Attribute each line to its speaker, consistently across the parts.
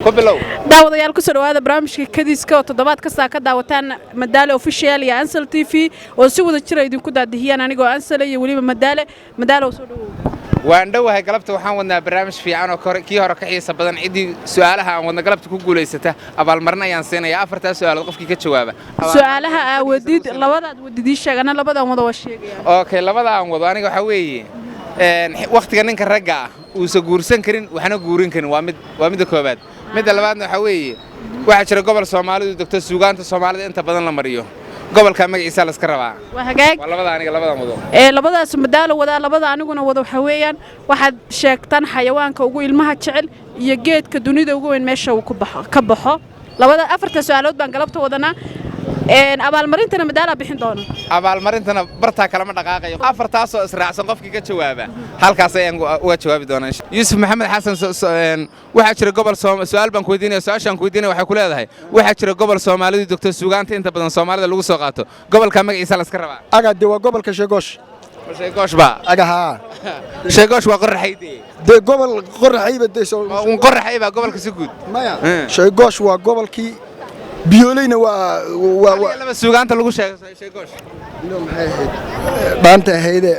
Speaker 1: Ku bilow.
Speaker 2: Daawadayaal, kusoo dhawaada barnaamijka Kadiska oo toddobaad kastaa ka daawataan Madaale Official iyo Ansal TV, oo si wada jira idinku daadihiyaan anigoo Ansale iyo weliba Madaale. Madaale oo soo dhawow.
Speaker 1: Waan dhowahay. Galabta waxaan wadnaa barnaamij fiican oo kii hore ka xiisa badan. Ciddii su'aalaha aan wadna galabta ku guulaysata abaalmarin ayaan siinayaa. Afartaa su'aalood qofkii ka jawaaba.
Speaker 2: Su'aalaha aa wadid, labadaad wadid ii sheeg, ana labadaan wada waa sheegaya.
Speaker 1: Okay, labada aan wado aniga waxaa weeye wakhtiga ninka ragga ah uusan guursan karin waxna guurin karin, waa mid, waa midda koowaad. Midda labaadna waxaa weeye, waxaa jira gobol Soomaalidu degto, suugaanta Soomaalida inta badan la mariyo, gobolka magaciisa la iska rabaa.
Speaker 2: Waa hagaag.
Speaker 1: Waa labada aniga labadan wado.
Speaker 2: Ee labadaas Madaalo wadaa, labada aniguna wada waxaa weeyaan, waxaad sheegtaan xayawaanka ugu ilmaha jecel iyo geedka dunida ugu weyn meesha uu ku baxo ka baxo. Labada afarta su'aalood baan galabta wadanaa. Abaalmarintana Madaalaa bixin doona.
Speaker 1: Abaalmarintana bartaa kalama dhaqaaqayo. Afartaasoo israacsan qofkii ka jawaaba halkaas ayaan uga jawaabi doonaa. Yuusuf Maxamed Xasan, waxaa jira gobol, su'aal baan ku weydiinaya. Su'aashaan ku weydiinaya waxay ku leedahay, waxaa jira gobol Soomaalidu degto, suugaanta inta badan Soomaalida lagu soo qaato, gobolka magaciisa la iska rabaa.
Speaker 3: Aga, dee waa gobolka Sheegoosh.
Speaker 1: Sheegoosh ba?
Speaker 3: Aga, haa.
Speaker 1: Sheegoosh waa Qoraxayde.
Speaker 3: Dee gobol Qoraxayba dee.
Speaker 1: Qoraxay baa gobolka si guud.
Speaker 3: Maya, Sheegoosh waa gobolkii Biyooleyna, waa
Speaker 1: laba suugaanta lagu sheego Sheegoosh.
Speaker 3: Maxay ahayd dhaanta ahayde?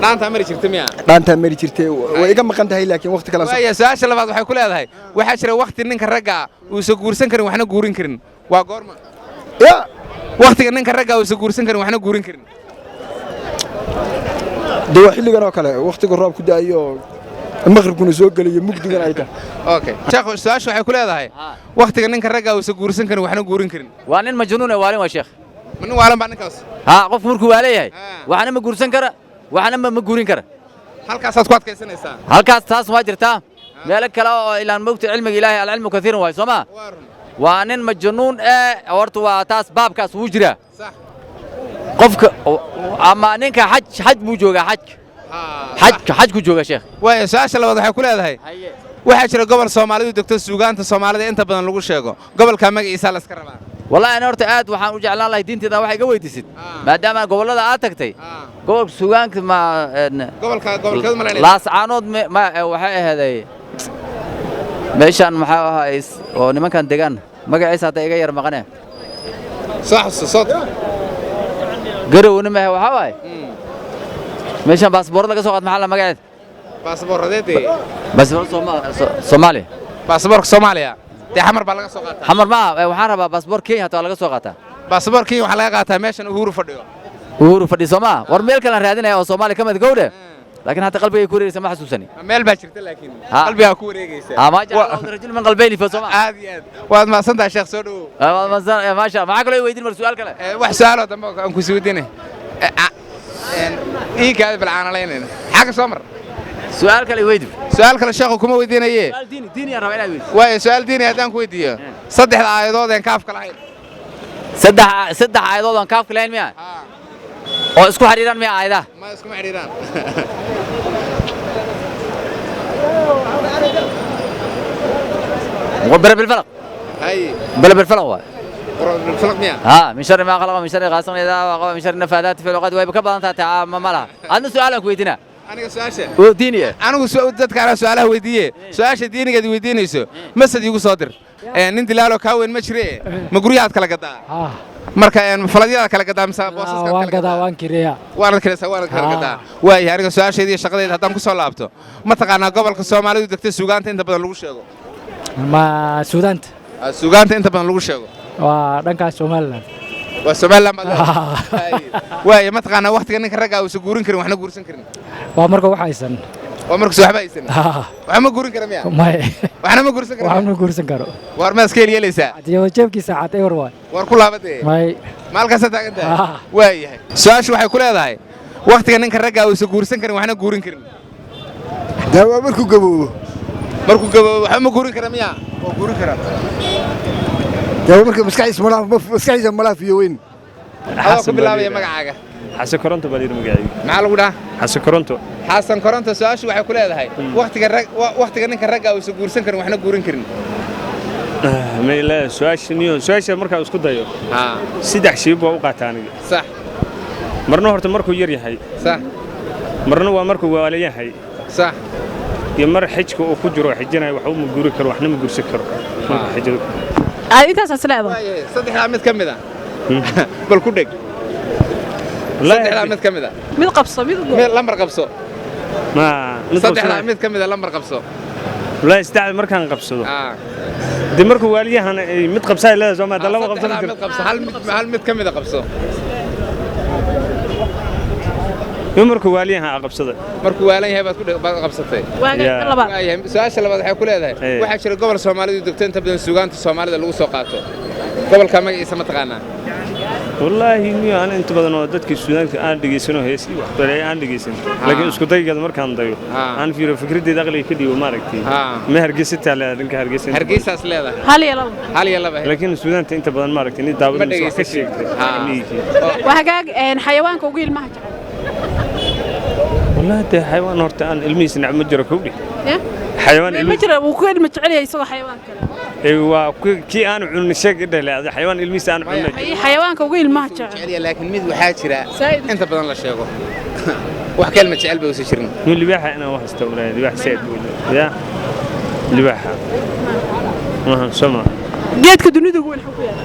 Speaker 1: Dhaantaa mari jirta miya?
Speaker 3: Dhaantaa mari jirtay, way iga maqan tahay, laakiin waqti kale.
Speaker 1: Waaya, su'aasha labaad waxay ku leedahay, waxaa jira waqti ninka ragga ah uusan guursan karin waxna guurin karin, waa goorma?
Speaker 3: Ya?
Speaker 1: Waqtiga ninka ragga uusan guursan karin waxna guurin karin.
Speaker 3: Dee waa xilligan oo kale, waqtiga roob ku da'ayo, maqribkuna soo gelayo, mugdigan ay tahay.
Speaker 1: Okay sheekh, su'aasha waxay ku leedahay, waqtiga ninka ragga uusan guursan karin waxna guurin karin.
Speaker 4: Waa nin majnuun ee waalin waa, sheekh.
Speaker 1: Ma nin waalan baa ninkaas?
Speaker 4: Haa, qof markuu waaleeyahay waxna ma guursan kara, waxna ma guurin kara.
Speaker 1: Halkaasaad ku adkaysanaysaa?
Speaker 4: Halkaas taas waa jirtaa. Meelo kale oo ilaan mogta cilmiga Ilaahay, alcilmu kasiiran waay, soo ma? Waa nin majnuun ee horta waa taas, baabkaas wuu jiraa. Qofka ama ninka xaj buu joogaa, xajka xaj ku jooga, sheekh.
Speaker 1: Waaya, su'aasha labaad waxay ku leedahay, waxaa jira gobol Soomaalidu degto, suugaanta Soomaalida inta badan lagu sheego, gobolka magaciisa la iska rabaa.
Speaker 4: Wallahi ana horta aad waxaan u jeclaan lahay diinteeda wax iga weydiisid, maadaama gobollada aad tagtay, gobolka suugaanka ma
Speaker 1: Gobolka, gobolkeed malaynaysa?
Speaker 4: Laascaanood ma waxay aheeday meeshaan, maxaa ahaa oo nimankan degaan magaciisa hadda iga yar maqane.
Speaker 1: Soo xasuuso soo.
Speaker 4: Garowna mahe, waxaa waaye meeshaan baasboorada laga soo qaad, maxaa la magaceed?
Speaker 1: Baasaboorradeedee?
Speaker 4: Baasboor Soomaaliya.
Speaker 1: Baasaboorka Soomaaliya dee Xamar baa laga soo qaataa.
Speaker 4: Xamar ma aha, waxaan rabaa baasboor Kenya, hataa waa laga soo qaataa.
Speaker 1: Baasaboor Kenya waxaa laga qaataa meeshan Uhuru fadhiyo.
Speaker 4: Uhuru fadhi soo maaha? War meel kalean raadinaya oo Soomaaliya ka mid gowdhe, laakiin hadda qalbigay ku wareegaysa, ma xasuusani.
Speaker 1: Meel baa jirta, laakiin qalbigaa ku wareegaysa.
Speaker 4: Ha, ma jecla rajul min qalbayni fa, soo maaha?
Speaker 1: Aad iyo aad waad mahadsantahay, sheekh, soo dhawow.
Speaker 4: Maasha, maxaa kaloo i weydiin mar su'aal kale?
Speaker 1: Wax su'aaloo dambe aan ku sii weydiinay ii kaadi bal caanalaynayna xagga soo mar.
Speaker 4: Su'aal kale i weydi.
Speaker 1: Su'aal kale sheekhu kuma weydiinaye.
Speaker 4: Su'aal diini, diini aan rabaa inaad weydiiso.
Speaker 1: Waayo, su'aal diini haddaan ku weydiiyo, saddexda aayadood een kaafka lahayn.
Speaker 4: Saddex aayadood aan kaafka lahayn miya oo isku xiriiraan miya aayadaha?
Speaker 1: Ma iskuma xidhiiraan.
Speaker 4: Bere bilfalaq.
Speaker 1: Hay.
Speaker 4: Bere bilfalaq waay.
Speaker 1: Falaq miya?
Speaker 4: ها، من شر ما خلق، من شر غاسق اذا وقب، من شر النفاثات في العقد. Way ka badan tahay, ma laha. Adna su'aal aan ku weydiinaa.
Speaker 1: Aniga su'aasha
Speaker 4: oo diini ah.
Speaker 1: Anigu dadka anaa su'aalaha weydiiye, su'aasha diinigeed weydiinayso masad iigu soo dir. Nin dilaalo kaa weyn ma jire, ma guryahaad kala gadaa? Marka faladyada kala gadaa mise boosaska?
Speaker 5: Waan gadaa, waan kireeyaa.
Speaker 1: Waanad kiraysaa, waanad kala gadaa. Waayahay, aniga su'aasheeda iyo shaqadayda haddaan ku soo laabto, ma taqaanaa gobolka Soomaalidu degta, suugaanta inta badan lagu sheego?
Speaker 5: Ma Suudaanta?
Speaker 1: Suugaanta inta badan lagu sheego.
Speaker 5: Waa dhankaas Somaliland.
Speaker 1: Waa Somaliland baad leedahay. Waaya, ma taqaanaa waqtiga ninka ragga uusan guurin karin waxna guursan karin?
Speaker 5: Waa marka wax haysan.
Speaker 1: Waa markuusan waxba haysan. Waxba ma guurin kara miya?
Speaker 5: May.
Speaker 1: Waxna ma guursan kara?
Speaker 5: Waxba ma guursan karo.
Speaker 1: Waar ma iska yeelaysaa?
Speaker 5: Diyo jeebkiisa cad ewer waay.
Speaker 1: War ku laabadee.
Speaker 5: May.
Speaker 1: Ma halkaasaa taagan tahay? Waayahay, su'aashu waxay ku leedahay, waqtiga ninka ragga uusan guursan karin waxna guurin karin.
Speaker 3: Dee waa markuu gaboobo.
Speaker 1: Markuu gaboobo waxba ma guurin kara miya?
Speaker 3: Waa guurin karaa. Dee waa marka maskaxdiisa malaha, maskaxdiisa malaha fiyoweyn.
Speaker 1: Adoo ku bilaabaya magacaaga.
Speaker 6: Xasan Koronto baa layidhi magacayga.
Speaker 1: Maxaa lagu dhahaa?
Speaker 6: Xasan Koronto.
Speaker 1: Xasan Koronto, su'aashu waxay ku leedahay, waqtiga rag waqtiga ninka ragga uusan guursan karin waxna guurin karin.
Speaker 6: Mayle su'aasha niyo, su'aasha markaan isku dayo saddex shay baa u qaataa aniga. Marna horta markuu yar yahay. Marna waa markuu waalan yahay. Iyo mar xijka uu ku jiro oo xijinayo, waxba ma guuri karo, waxna ma guursan karo marka xijada.
Speaker 2: Aad intaasaas leedahay?
Speaker 1: Waayahay, saddexdaa mid ka mid a bal ku dheg. Saddexdaa mid ka mid a.
Speaker 2: Mid qabso, mid go.
Speaker 1: Mid lambar qabso.
Speaker 6: Ma mid
Speaker 1: Saddexdaa
Speaker 6: qabsanaya.
Speaker 1: mid ka mid a lambar qabso.
Speaker 6: Wallaahi saddexda markaan qabsado, dee markuu waaliyahan ay mid qabsaa leedahay, soo ma hadda laba qabsan
Speaker 1: Saddexdaa
Speaker 6: karo.
Speaker 1: mid qabso, hal mid, hal mid ka mid a qabso.
Speaker 6: Iyo markuu waaliyahan aa qabsada.
Speaker 1: Markuu waalan yahay baad ku dheg baad qabsatay.
Speaker 2: Waaga
Speaker 6: Yeah.
Speaker 2: labaad.
Speaker 1: Waayahay, su-aasha labaad waxay ku leedahay, waxaa jira gobol Soomaalidu degto, inta badan suugaanta Soomaalida lagu soo qaato. Gobolka magaciisa ma taqaanaa?
Speaker 6: Wallaahi niyo aan inta badan oo dadkii Suudaanka aan dhegeysanoo heesii wax balay aan dhegeysan, laakiin isku daygeeda markaan dayo, aan fiiro fikradeyda aqliga ka dhiibo, maaragtay, ma Hargeysa taale, dhanka Hargeysa inta badan.
Speaker 1: Hargeysaas leedahay.
Speaker 2: Hal iyo laba.
Speaker 1: Hal iyo laba.
Speaker 6: Laakiin Suudaanta inta badan, maaragtay, nin
Speaker 1: Ma
Speaker 6: daawada wax ka
Speaker 1: dhegeysatid.
Speaker 6: sheegtay miyigii.
Speaker 2: Waa hagaag. Xayawaanka ugu ilmaha jecel?
Speaker 6: Wallaahi dee xayawaan horta aan ilmihiisa nacab ma jiro, kowdhi.
Speaker 2: Ya?
Speaker 6: Xayawaan
Speaker 2: Ma
Speaker 6: ilmihiisa
Speaker 2: jira wuu ku ilma jecel yahay isagoo xayawaan kale.
Speaker 6: Ee, waa kii aan cunin sheeg idhale, xayawaan ilmihiisa aan cunin.
Speaker 2: Ay, xayawaanka ugu ilmaha jecel.
Speaker 1: Jecel yahay, laakiin mid waxaa jira
Speaker 2: Zaid.
Speaker 1: inta badan la sheego, wax ka ilma jecel bay uusan jirin.
Speaker 6: Nin libaaxa inaan wax haysta wallaahi, libaax said buu leeyahay. Ya libaaxa maahan soo ma.
Speaker 2: Geedka dunida ugu weyn xuu ku yaala?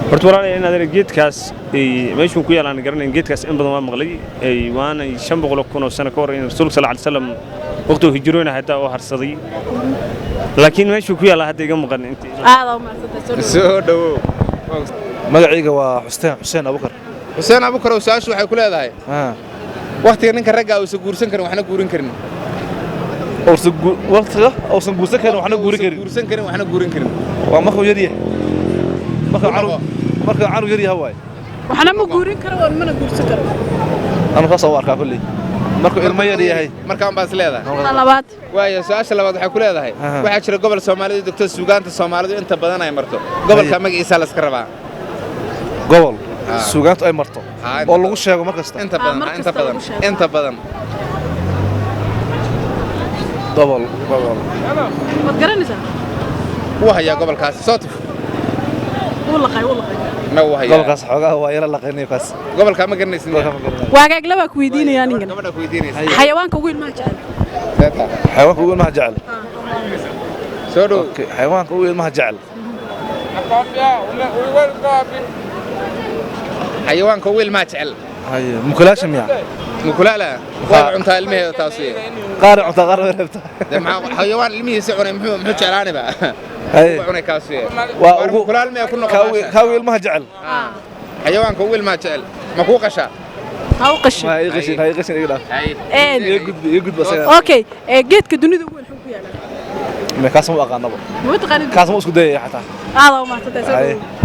Speaker 6: Horta walaalay in adeer geedkaas ay meeshuu ku yaalaan garanayn. Geedkaas in badan waa maqlay, ay waana 500,000 oo sano ka hor in rasuulka sal alay wasallam waqtigu hijroona hataa oo harsaday, laakiin meeshuu ku yaallaa hadda iga maqan intii.
Speaker 2: Aad u mahadsantahay, soo dhawow.
Speaker 1: Soo dhawow.
Speaker 7: Magacayga waa Xuseen Abukar.
Speaker 1: Xuseen Abukarow, su-aashu waxay ku leedahay, wakhtiga ninka ragga uusan guursan karin waxna guurin karin.
Speaker 7: Waqtiga uusan guursan karin waxna guurin karin.
Speaker 1: Guursan karin waxna guurin karin.
Speaker 7: Waa markuu yar yahay, markuu canug, markuu canug yar yahay waay.
Speaker 2: Waxna ma guurin karo waan mana guursan karo.
Speaker 7: Anu saas u arkaa kolley, markuu ilmo yar yahay.
Speaker 1: Markaan baas leedahay.
Speaker 2: Ta labaad.
Speaker 1: Waayo, su-aasha labaad waxay ku leedahay, waxaa jira gobol Soomaalidu degto, suugaanta Soomaalidu inta badan ay marto. Gobolka magaciisa la iska rabaa.
Speaker 7: Gobol suugaantu ay marto
Speaker 1: inta
Speaker 7: oo lagu sheego mar kasta.
Speaker 1: Inta badan.
Speaker 2: Mar
Speaker 1: Inta
Speaker 2: kasta
Speaker 1: badan.
Speaker 2: lagu sheego.
Speaker 1: Inta badan.
Speaker 7: Gobol.
Speaker 2: Waad garanaysaa?
Speaker 1: Wuu hayaa gobolkaasi, soo tuf.
Speaker 2: Wuu laqay, wuu laqay.
Speaker 1: Ma wuu hayaa.
Speaker 7: Gobolkaas xoogaha waa yara laqaynayo kaas.
Speaker 1: Gobolka ma garanaysin?
Speaker 7: Gobolka ma garanayo.
Speaker 2: Waa hagaag, labaa ku weydiinayaa ninkan.
Speaker 1: Gabadha ku weydiinaysa.
Speaker 2: Xayawaanka ugu ilmaha jecel?
Speaker 1: Seeta.
Speaker 7: Xayawaanka ugu ilmaha jecel.
Speaker 1: Soo dhow.
Speaker 7: Okay, xayawaanka ugu ilmaha jecel.
Speaker 1: Xayawaanka ugu ilmaha jecel.
Speaker 7: Haye, mukulaasha miya?
Speaker 1: Mukulaala waa cuntaa ilmaheeda taasi.
Speaker 7: Qaar cuntaa, qaar way reebtaa.
Speaker 1: Dee maxaa xayawaan ilmihiisa cunay muxuu jeclaaniba?
Speaker 7: Haye.
Speaker 1: Wuu cunay kaasi.
Speaker 7: Waa
Speaker 1: Waar
Speaker 7: ugu
Speaker 1: mukulaal miyaa ku noqon baasha?
Speaker 7: Kaa ugu ilmaha jecel.
Speaker 1: Xayawaanka ugu ilmaha jecel ma kuu qashaa?
Speaker 2: Ha u qashin.
Speaker 7: Ma ii qashin, ha ii qashin, iga dhaaf.
Speaker 2: Een,
Speaker 7: Iga gudbi, iga gudbi asaga.
Speaker 2: Okay, geedka dunida ugu weyn xuu ku yaala?
Speaker 7: Ma kaas ma aqaanaba.
Speaker 2: Ma taqaanid?
Speaker 7: Kaas ma isku dayaya xataa.
Speaker 2: Aad u mahadsantahay, soo
Speaker 7: Haye.
Speaker 2: dhawow.